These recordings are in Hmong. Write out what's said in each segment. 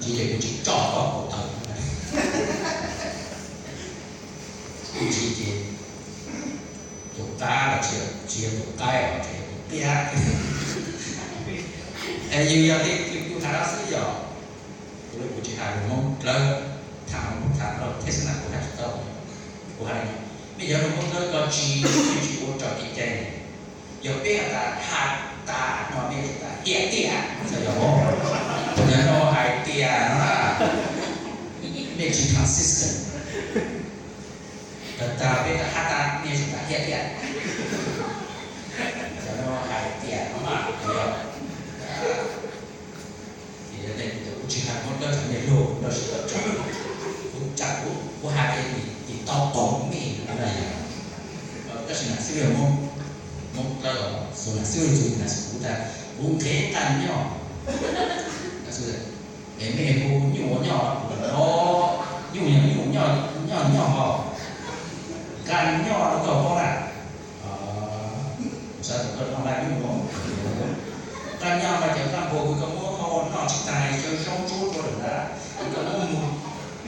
Tsis ces kuv tsis tso koj kaum tawm. Kuv tsis ces tus qab los tsis, tsis yog tus qaib los tsis yog tus piab. Es yus yog li kuv hais no xwb yog, kuv, kuv tsis hais lus Hmoob Dlawb, tham Hmoob tham Dlawb thiab xwb na, kuv hais tsis tau. Kuv hais, nej cov lus Hmoob Dlawb ko tsis, tsis ua raws kev cai. Yog peb has tas ha tas no nej tsum tas hiam tiam, yog no hais tias no na, nej tsis consistent. Tag tag peb tas ha tas nej tsum tas hiam tiam, yog no hais tias no mas yog. Ces yog li ntawd kuv tsis hais Hmoob Dlawb cov niag lus no, kuv tsam kuv, kuv hais ces tim tau qoom mej no na yom. Tab sis nam xib hwb Hmoob, Hmoob Dlawb los xus nam xib hwb, nam xib hwb kuv tas kuv nqhis nqaj nyob. Es mej hu nyuj ua nyob, nyuj yog nyuj, nyob, nyob nyob ho, nqaj nyob rau koj paub na. Kuv xav tias koj noj nqaj nyuj no, nqaj nyob mas cov nqaj npua kuv koj muab hau noj tsis tas, cov zaub ntsuab rau lawm ntawd, kuv koj muab mus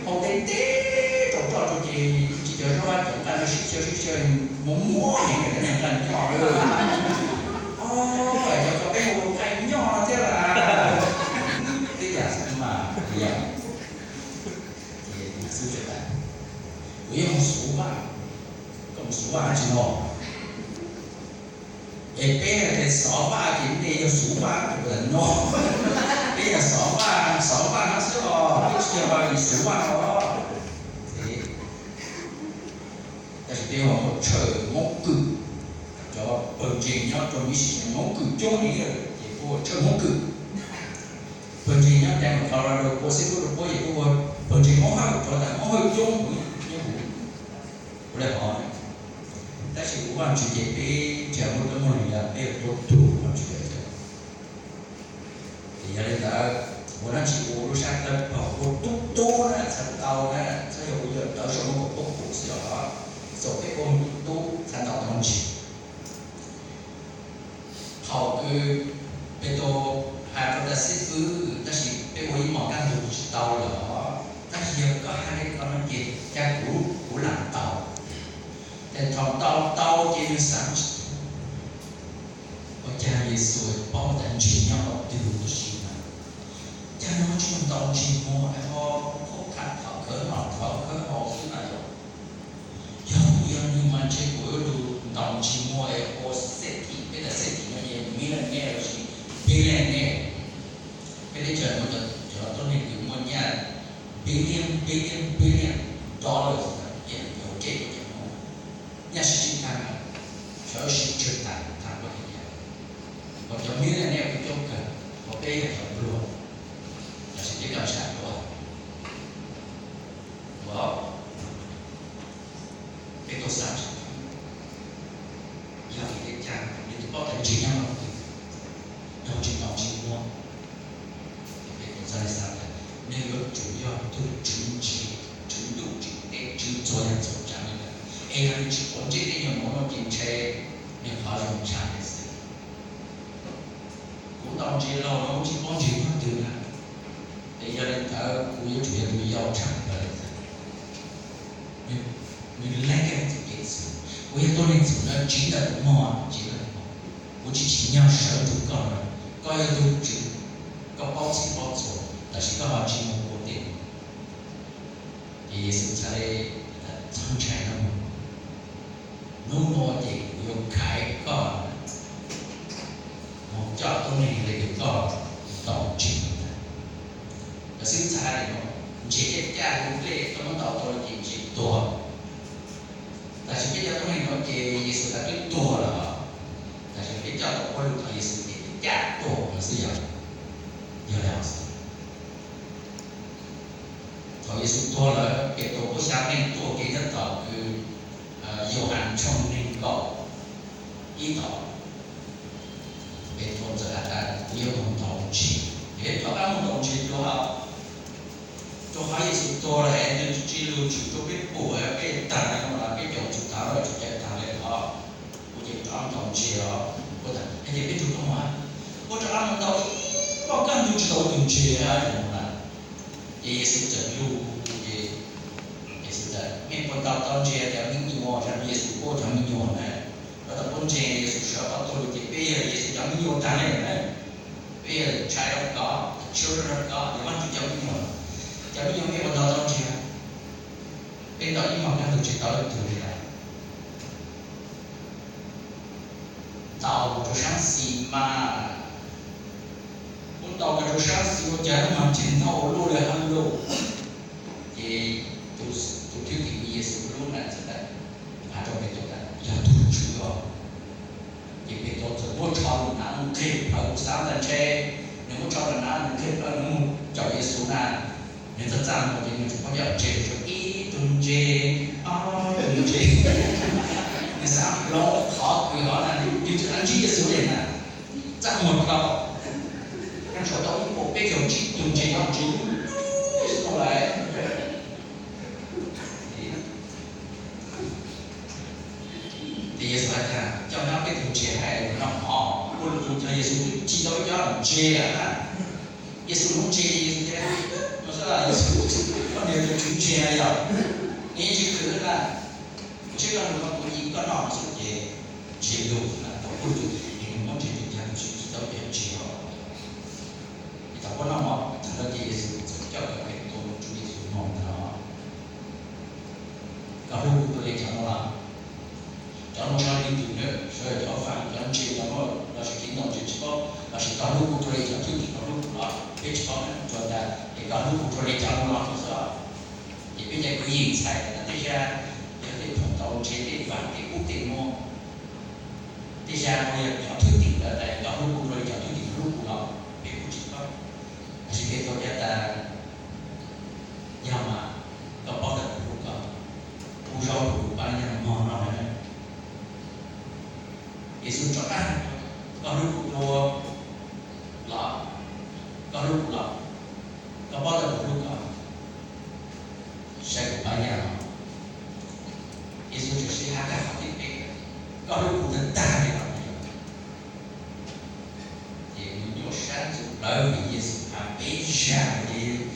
hau ntev ntev rau roj rau ces tsis cov zaub, cov nqaj no sib xyaw sib xyaw mus muab heev, nqaj nyob lawm. Os, cov ko peb hu nqaj nyob no thiab las. Tej yam xwb mas yog, ces xwb tas, kuv yuav mus xuv vaj, koj mus xuv vaj dab tsi no? Es peb hais tias xov vaj ces nej yog xuv vaj no. Peb yog xov vaj, xov vaj no xwb os, peb tsis yog vaj li xuv vaj no. Tab sis peb ua tshawj Hmoob Kws, cov pawg ntseeg nyob rau Michigan Hmoob Kws coob heev, ces peb ua tshawj Hmoob Kws. Pawg ntseeg nyob Denver, Colorado, ua xib fwb rau puab ces peb ua pawg ntseeg Hmoob Hawj, cov tas Hmoob Hawj coob heev nyob kuv, kuv le hov. Tab sis kuv Vajtswv ces peb tsis muaj teeb meem li, peb yuav tuav tug Vajtswv. Ces yog li ntawd, ua dab tsi ua lub sab dawb paug, ua tub tub na, txhawj tau na, txhob yog ua yawg tawv saum lub kaum pob pum xwb os. Txawm peb ua tub tub txhaj tau tau ntsis. Thaum kws Petus hais rau tas xib fwb, tab sis peb ua ib hmos kaj ntug tsis tau lawm os, tab sis yog koj hais li ko no ces cas kuv, kuv lam tau. Ces thaum tau tau ces nws xav tsis tau, ua cas Yexus paub tas ntsis nyob qhov twg huv tib si na? Cas nws ho tsis mus ntaus ntsis muag es ho khav khav thom khawv noj thom khawv haus xwb na yom? Yog kuv yog nws mas ntshe kuv yuav lug ntaus ntsis muag es ua xej thim, peb tas xej thim no ces millionaire los sis billionaire. Peb teb chaws no cov tuab neeg kws muaj nyaj billion billion billion dollars ces yog kev cov Hmoob nyaj sib sib tag, sawv sib tswg tag tag koj li cas. Ho cov millionaire kuj coob kawg, ho peb yog cov pluag, tab sis peb kaj sab pluag. Ua, peb tuaj xav tsis tau, yog vim li cas nws twb paub tas ntsis nyob qhov twg, yog tsis ntaus ntsis muag. Ces peb kuj txhaj li xav tias nws yuav tsum yog tug tswv ntsis, tswv ntuj tswv teb, tswv txhua yam txhua tsav li ntawd, es yog nws tsis quav ntsej tej nyuag hmoov no ces ntshe nws qhov zoo tshaj li xwb. Kuv ntaus ntsis laus los kuv tsis paub ntsis nyob twg na, es yog li ntawd kuv yuav tsum yog tus yau tshaj plaws li ntawd. Nws lees kev txwv, kuv yog tuab neeg txwv no tsiv ntawm kuv mog, tsiv ntawm kuv mog. Kuv tsis tsim nyog sawv ntug koj na, koj yog tug tswv, koj paub txhij paub txhua, tab sis koj ho tsis mus ua tej. Ces Yexus txhad li txhob ntshai no, hnub no ces kuv yuav khaiv koj mus coj tuab neeg li kws koj ntaus ntsis ntawd. Lawv xwb txhad li no, ntses caj caj hauv nplej koj muab ntaus tau ces ntses tuag. Tab sis peb cov tuab neeg no ces Yexus tas twb tuag lawm, tab sis peb coj tau ua lug thov Yexus ces caj tuag no xwb yog, yog li xwb. Thaum Yexus tuag lawm, Petus muab xya leej tuaj kev nyob tom kws Yauhas tshooj nees nkaum ib tod, Petus txawm has tas kuv yuav mus ntaus ntses. Peb rov qab mus ntaus ntses dua, rau qhov Yexus tuag lawm es nws tsis lug tshwm rua peb pum, peb tag li no lawm, peb caum tsis tau lawm, tsis caum tag li os, kuv ces rov qab ntaus ntses os. Kuv tas, ces peb tug tuaj mus, kuv rov qab mus ntaus ib pob kaj ntug tsis tau tus ntses na. Ces Yexus txawm lug, ces Yexus tias, mej puas tau tau ntsia cov me nyuam, yog Yexus kuj cov me nyuam na, puas tau kuj ntsia Yexus sawv ob tug lug ces peb yog Yexus cov me nyuam tag le na, peb yog child of God, the children of God, yog Vaajtswv cov me nyuam. Cov me nyuam mej puas tau tau ntsia? Peb ntaus ib hmos kaj ntug tsis tau ib tug li lawm. Ntaus rau sab xis mas, kuv ntaus rau sab xis ua cas mas ntsia ntau ua luaj li hab lauj. Ces tus thwj tim Yexus lub na txawm has rau Petus tas, yog tug Tswv os. Ces Petus txawm muab rho lug hnav nqeg plawv, kuv xav tas ntshe nws muab rho lug hnav nqeg plawv nws mus caum Yexus na. Nws txaj txaj muag ces nws tseem muab coj ntse, ib tug ntse, ob tug ntse. Nws xav hloov qhov kws hov na, nws tseem ntsib Yexus li na. Txaj muag dhau, nyob saum tau ib puas peb caug tsib tug ntse, ob ntse lub lub lawm. Ces Yexus hais tias, coj nyob peb tug ntse hais noj mov, ua lus yog Yexus twb tsis tau coj ntse lawm na. Yexus lub ntse, Yexus tias, no xwb, Yexus, koj niag tus tswv ntse yog, nws yeej tsis khwv na. Ntshe koj nug koj tus yim koj noj xwb ces ntse lug na, thaum kuj tus yim nws muab ntse tus cag tus tsis tau cov ntse os. Ces thaum kuj noj mov tag lawm ces Yexus txawm coj kom Petus mus tsum Yexus moog ntag no, koj hlub kuv dua li cov no los? Cov no sawv li tus na, sawv cov faj cov ntse cov no lossis kev ntaus ntse tsis paub, lossis koj hlub kuv dua li cov thwj tim koj hlub kuv los peb tsis paub na, tsuas tas es koj hlub kuv dua li cov no los xwb. Ces peb cov kwv yees ntxhais na, tej zag yog tej phoom tau ntse tej vaam tej kub tej muag, tej zag no yog cov thwj tim lawv tas koj hlub kuv dua li cov thwj tim hlub kuv los peb kuj tsis paub. Tab sis Petus hais tas, yog mas koj paub tas kuv hlub koj, pub zaub rau kuv pab yaj mog no na. Yexus rov qab, koj hlub kuv dua los? Koj hlub kuv los? Koj paub tas kuv hlub koj, saib kuv pab yaj no. Yexus tseem sib hab tag qhov thib peb, koj hlub kuv tag tag li los? Ces nws nyuaj sab ntxuv plawv vim Yexus has peb zag ces tus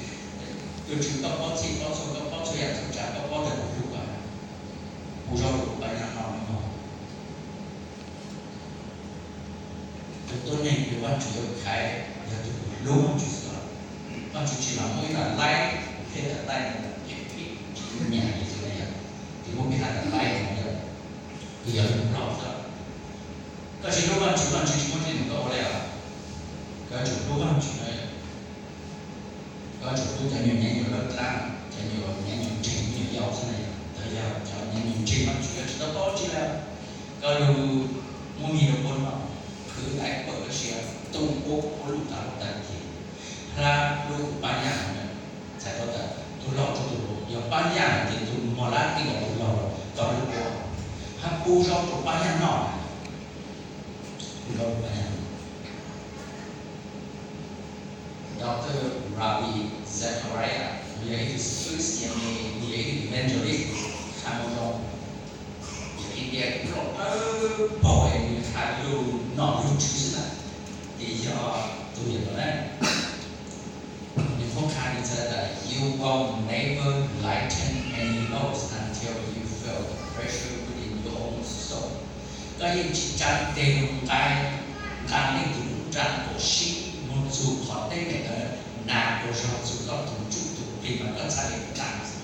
Tswv, koj paub txhij paub txhua, koj paub txhua yam txhua tsav, koj paub tas kuv hlub koj, pub zaub rau kuv pab yaj no no. Tus tuab neeg kws Vaajtswv yuav khaiv yog tus kws hlub Vaajtswv xwb. Vaajtswv tsis los muaj ib daim laib, peb daim laib no ces peb tsis nyam li xwb na yog, tsis muaj peb daim laib no yog, kws yog lub plhaub xwb. Koj tsis hlub Vaajtswv, Vaajtswv tsis muaj tseeb nug koj ua li os. Koj yuav tsum hlub Vaajtswv na. Koj yuav tsum hlub cov nyuam nyaav nyuam laj dlaab, cov nyuam nyaav nyuam ntseeg, nyuam yau xwb na yog. Ntawd yog cov nyaav nyuam ntseeg Vaajtswv, tsis tau paub tsi li. Koj lug muab mis rau puab noj, khwv daim pawg tab sis tu ua puab lub taag lub taag kis, hlub kuv pab yaj no. Txhais tau tas tus laug rau tus hluas, yog pab yaj no ces tus mog lab yeej yog tus laug, koj hlub puab, hab pub zaub rau pab yaj noj. Pub zaub rau pab yaj noj. Doctor Ravi Zacharias, nws yog ib tug first C M A, nws yog ib tug evangelist, qha moo zoo, yog India kws loj dawb paug es nws has lug nom lug tswv xwb na. Ces yog tus yam no na, nws qhuab qha nws txhais tas, you will never lighten any loads until you feel the pressure within your own soul. Koj yeej tsis tsa teg lug nqa, nqa leej twg lub nra quas sib moog txug qhov teeb meem ntawd hnav ua zog txug koj tug ntsuj tug plig mas koj txhaj le nqa xwb.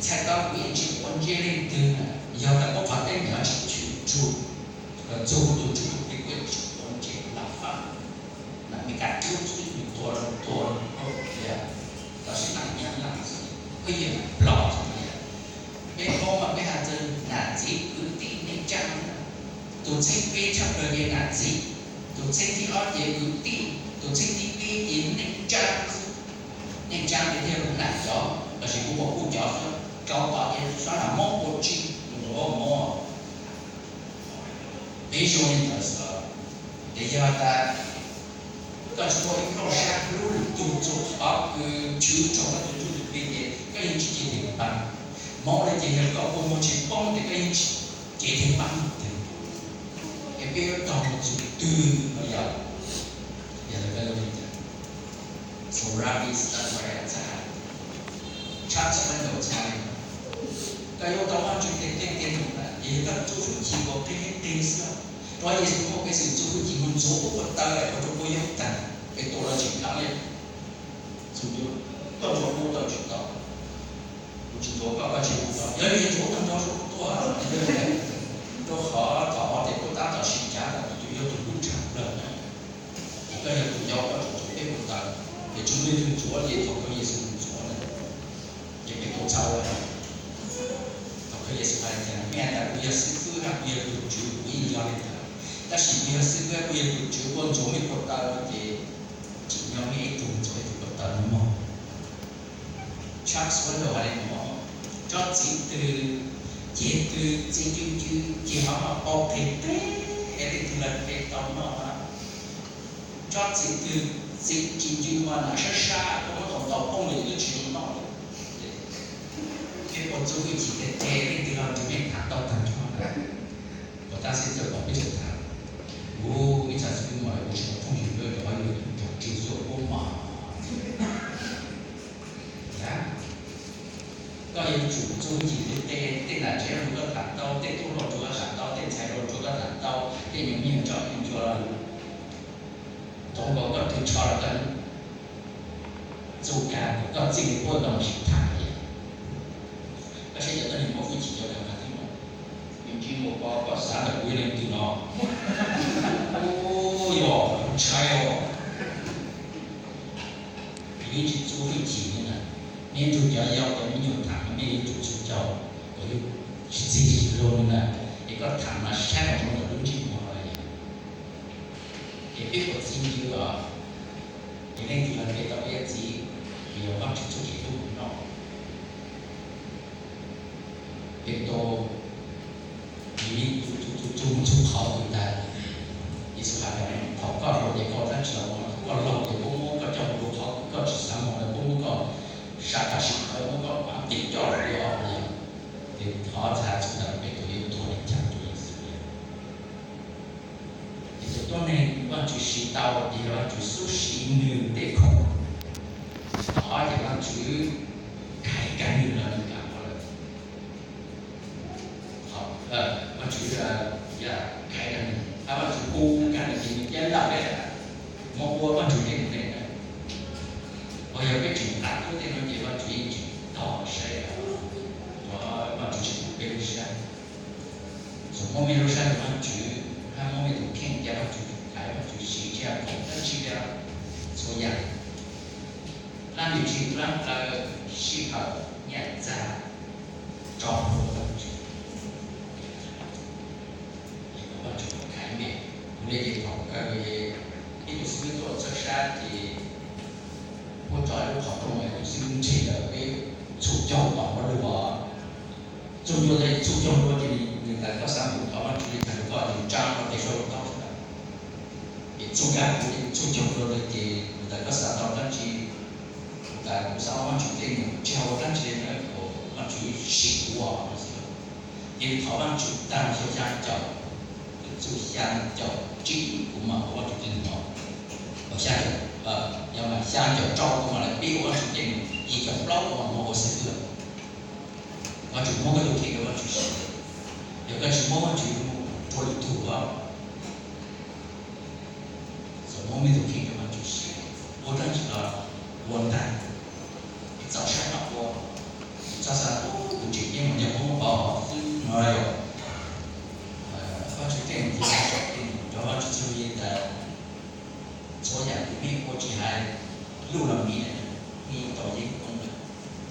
Txhais tau kuv yeej tsis quav ntsej leej twg na, yog tas kuv qhov teeb meem tsis tshwm tsug txug kuv tug ntsuj tug plig kuv yeej tsis quav ntsej, lam fab na, Meskas dlub xwb nws tua tua, tab sis lam nyav lam xwb, koj yeej lam ploj xwb na. Peb Hmoob mas peb has txog nam txiv kwv tij neej tsaa, tus txheeb peb tshaj plaws ces nam txiv, tus txheeb thib ob ces kwv tij, tus txheeb thib peb ces neej tsaa xwb. Neej tsaa ces thiaj nam cov, tab sis kuv puas kuj cov xwb, rau tom ces xwb nam Hmoob ua tsi, tus ua Hmoob. Peb zoo li ntawd xwb, ces yog tas koj tsis muaj ib plauj sab hlub lwm tug txug qhov kws tshwm tsua koj tug ntsuj tug plig ces koj yeej tsis cev teev paab. Hmoob le ces yog koj kua muag tsis poob ces koj yeej tsis cev teev paab. Es peb yuav taug txug twg no yog, yog li ntawd. So Ravi Zacharias txhaj Tshab tsis muaj ntaus txhais li. Koj yuav tau Vajtswv tes kev tes num lawm, ces yog koj txuj hwj chim nkaus qig qig xwb. Rau qhov Yexus muaj peev xwm txuj hwj chim mus ntxuav puab puag taw lawm, ua rau puab yoog tag, Petus los tsis dheev li. Txuj, koj ntxuav kuv tau tsis tau, kuv tsis ntxuav koj, koj tsis ntxuav kuv tau, yog li ntxuav tag nrho rau kuv tuaj. Rau qhov thaum no ces puab tab tom sib cav tas tus twg yog tus hlub tshaj plaws na. Ces koj yog tus yau, koj tsuas ntxuav peb puag taw, ces tsis muaj leej twg ntxuav li thaum kawg Yexus mus ntxuav na. Ces Petus txhais lawm. Thaum kawg Yexus hais tias, mej hais tias kuv yog xib fwb hab kuv yog tus tswv, kuv yeej yog li ntawd. Tab sis kuv yog xib fwb hab kuv yog tus tswv, kuv ntxuav mej puag taw no ces tsim nyog mej ib tug ntxuav ib tug puag taw no mog. Charles Swindoll hais li no, tsob txiv twg ceg twg txi ncw ncw, ces ho mas pau qeg teg, es leej twg lawv pe tau noj na. Tsob txiv twg txi tsis ncw mas nam sab sab, koj muab tau ntau poob los yeej tsis zoo noj li. Peb puas txuj hwj chim tiag tiag, leej twg los nrog mej tham tau tag nrho na. Puas tab xij txawm kom peb tseem tham, kuv ib txhia xib fwb mas kuv tsis tau phooj ywg lawm, rau qhov yus tus nrog tsis txuag puab mas. Koj yuav tsum txuj hwj chim tiag tiag, tej nam tsev nrug koj tham tau, tej tub hluas nrug koj tham tau, tej ntxhais hluas nrug koj tham tau, tej nyuag me nyuam ntsuag ntsuag, thaum koj twb tsho los koj txuj kag kom koj txij li puab tau mus sib tham li. Koj saib cov tuab neeg muaj hwj chim cov kawg nkaus thiab mas, me ntsis mus ko koj xav ntawm kuv yog leej twg no, yog ntshai os. Yus yeej tsis txuj hwj chim li na. Mej nrug cov yau cov me nyuam tham mas mej yuav tsum txhua caug kom yus tsis txi tsis lug li na, es koj tham mas saib kom zoo ntawm lub ntsej muag no. Ces peb puas txi ncw os? Ces leej twg los pe tau peb yuav txi, ces yog Vajtswv txuj kev hlub noj. Petus, nws yeej txuj txuj txuj txuj qhov twg ntag. Yexus hais tias thaum koj hluas ces koj ua dlaab tsi los ua, thaum koj laug ces puab muab koj coj mus rau qhov koj tsis xav mus lawm, puab muab koj sab tas sim khawv, muab koj pam teg coj lawm li os. Ces qhov txhais txuj ntawd Petus yuav tuag li cas rau Yexus li. Ces tus tuab neeg Vajtswv siv tau ces yog Vajtswv xub siv nws tej khoom, qhov ces Vajtswv khaiv kag nws los nws kam ua lawm. Vajtswv khaiv kag nws, Vajtswv hu kag nws ces nws cab laj peb, muab ua Vajtswv tej num ne. Uas yog peb tseem nqa tuab tej no ces Vajtswv yeej tseem tog saib, Vajtswv tseem pub peb lub sab. Txawm muab mej lub sab rau Vajtswv, hab muab mej tus kheej ca Vajtswv, thaiv Vajtswv siv txhua yam, txhua yam, dlaab ntsig dlaab plaws, sij hawm, nyaj txag, tso plhuav rau Vajtswv. Ces kom Vajtswv khaiv mej. Kuv le ces thaum kawg ib tug xib fwb tuaj txhawb sab ces puab tso ib lub qhov rooj, tus xib fwb ntseg lawm peb txhua caug tom qab lug os. Txug ntua ces txhua caug ntua ces nws tas koj xav mus thov Vajtswv li cas rau koj ces tsa rau tes sau rau taub xwb. Ces txhua kab kuv txhua caug ntua ces nws tas koj xav tau dlaab tsi, kuv tas kuv xav ua Vajtswv tej num, tsis hais ua dlaab tsi li na, kom Vajtswv siv kuv os no xwb. Ces thov Vajtswv tag xya caum, txug xya caum tsib kuv mam ua Vajtswv tej num no. Yog mas xya caum rau kuv mam li pib ua Vajtswv tej num, yim caum plaub kuv mam ua xib fwb. Vajtswv muab koj tus kheej rau Vajtswv siv, yog koj tsis muab Vajtswv rua lwm tug os. Txawm muab mej tus kheej rau Vajtswv siv, ua dlaab tsi los ua ntag, txaus sab tau ua. Txhob xav ua tus ntseeg yeej mus nyiag muab muab pov xwb no yog Vajtswv tej num, cov Vajtswv txuj lug yeej tas txhua yam kws mej ua tsis hais luj los miv, mej tau yeeb koob lawm.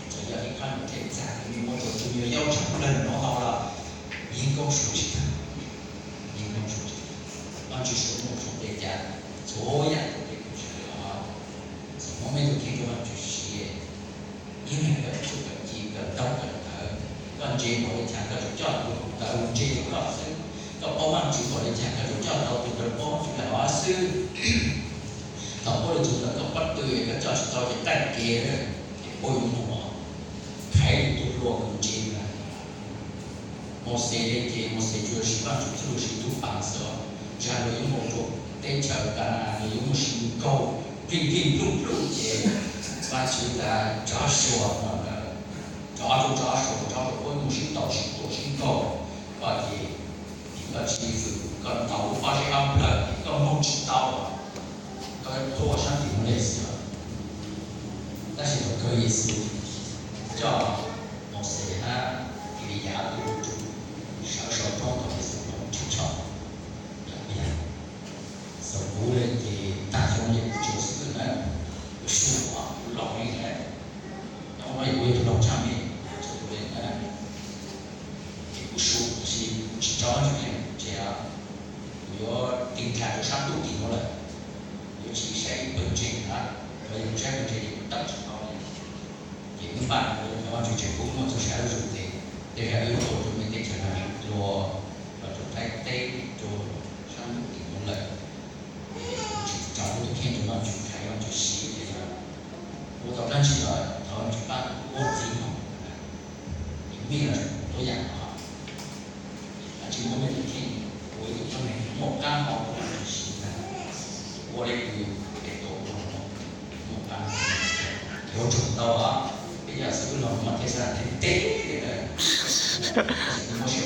Txawm yog ib qhab num tej txag kws mej muab rua tus nyuag yaub tshaj plawg nuav haus los yeeb koob suav tsis tag, yeeb koob suav tsis tag. Vajtswv suav muaj suav teg cas, txhua yam tau peb kws tsis hais los, txawm muab mej tus kheej rau Vajtswv siv, yeej meem kawm txuj kawm ci kawm ntaub kawm ntawv, koj ntse npaum li cas koj tsuas coj tau tus ntawd ntse rau koj xwb, koj paub Vajtswv npaum li cas koj tsuas coj tau tus ntawd paub Vajtswv lawm xwb. Thaum puab le tug ntawd koj pob tw koj coj tsis tau ces taij kev, ces puab yuav mus khaiv tus hluas kws ntse ntawd. Mauxes le ces Mauxes tsuas siv Vajtswv txuj lug siv tub paas xwb, tsis hais luag yuav mus rua teb chaws Kanas luag yuav mus siv nkaug plig plig nplug nplug ces Vajtswv tas Joshua no ntawd Ob tug tso saum tso rau koj mus sib ntaus sib tua sib nkaug, koj ces koj tsis fwm koj ntaus lub pob zeb ob plawg ces koj moog tsis tau, koj tuag sab tim mus li xwb. Tab sis thaum kawg Yexus coj Mauxes hab Eliyas ob tug sawv saum roob thaum Yexus los tshwj tsho, yog tias txaus kuv le ces tag xyoo ces kuv tsuas xwb na, kuv sub os kuv laus li lawm, nyob no yog kuv yog tus laug tshaj me, txhua tus li na, ces kuv sub tab sis kuv tsis tso tseg, kuv yuav tig dlha rau sab ntuj tim nuav lawm, yuav tsis saib pawg ntseeg hab, yog kuv saib pawg ntseeg ces kuv tawm tsis tau li. Ces wb npaj no Vaajtswv tseem pub muaj txhua sab zuj zus tes tej zag wb tuaj rua mej teb chaws Nplog los rua Thaib teb rua sab ntuj tim nuav lawm, tsis tso lub tub kheej rua Vaajtswv thaiv Vaajtswv siv ces ua tau dlaab tsi los thov Vaajtswv pab ua txiv moog. Ces mej los tuab yaam no, tsis muaj mej tub kheej ua ib tug txoj neeg muaj qaab hau rua Vaajtswv siv ntag, ua le kws peb tau ua muaj qaab. Yuav tsum tau os, peb yog xib hwb laug mas thiaj sab teb teb li na. Tab sis kuv muab siab